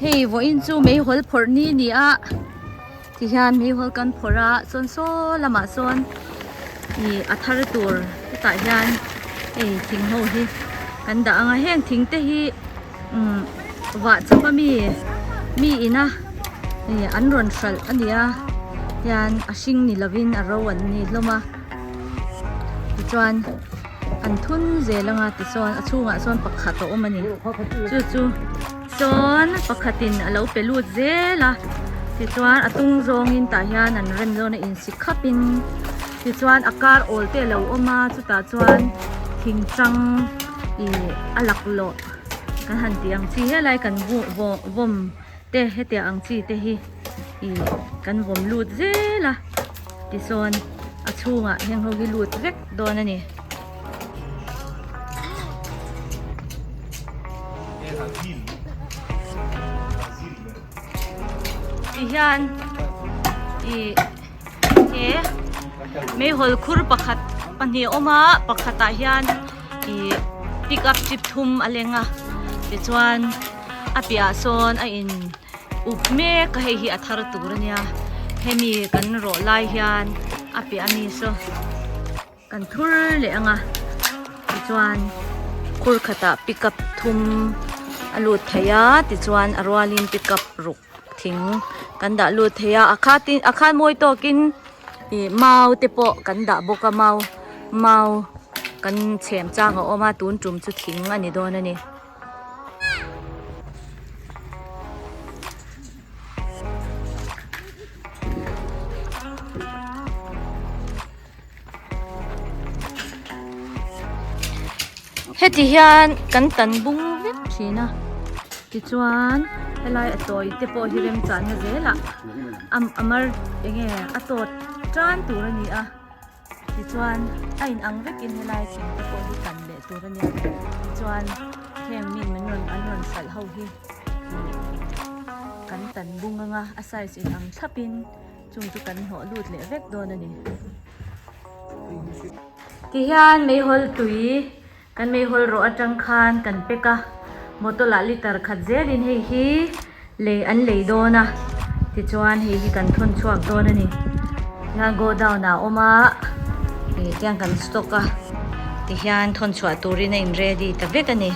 Hei vawiin chu meihawl phawrh ni ni a tihian meihawl kan phawrh a chuan saw lamah sawn ih a thar tur hetah hian hei thing ho hi kan dah ang a heng thing te hi umm vah chawp a mi mi ina ih an rawn hralh a ni a hian a hring ni lovin a ro an ni hlawm a tichuan. An thun zel anga tichuan a chhungah chuan pakhat a awm a ni chu chu sawn pakhatin a lo pe lut zel a tichuan a tung zawngin tah hian an rem dawn a insi khapin tichuan a kar awl te a lo awm a chutah chuan thing tang ih a laklawh kan han tih ang chi helai kan vawm te hetiang ang chi te hi ih kan vawm lut zel a tisawn a chhungah heng ho hi lut vek dawn a ni. Tihian ih he meihawl khur pakhat pahnih a awm a pakhatah hian ih pick up chip thum a leng a tichuan a piahah sawn a in up mek a hei hi a thar tur a nia hemi kan rawh lai hian a piah ami saw kan thur leh ang a tichuan khur khatah pick up thum a lut thei a tichuan a rualin pick up ruk thing kan dah lut thei a a khat in a khan mawi tawkin ih mau te pawh kan dah bawk a mau mau kan chhem chang a awm a tun tum chu thing a ni dawn a ni. Heti hian kan tan bung vek thin a tichuan helai a tawi te pawh hi remchanna zelah a mar enge a tawt tan tur a ni a. Tichuan a in ang vekin helai thing te pawh hi kan leh tur a nia tichuan heng min min rawn an rawn hralh ho hi kan tan bung anga a size in ang thlapin chung chu kan hnawh lut leh vek dawn a ni. Tihian meihawl tui kan meihawl rawh atang khan kan pack a bottle ah liter khat zelin hei hi lei an lei dawn a tichuan hei hi kan thawn chhuak dawn a ni tihian godown ah a awm a ih tiang kan stock a tihian thawn chhuah turin a in ready ta vek a ni.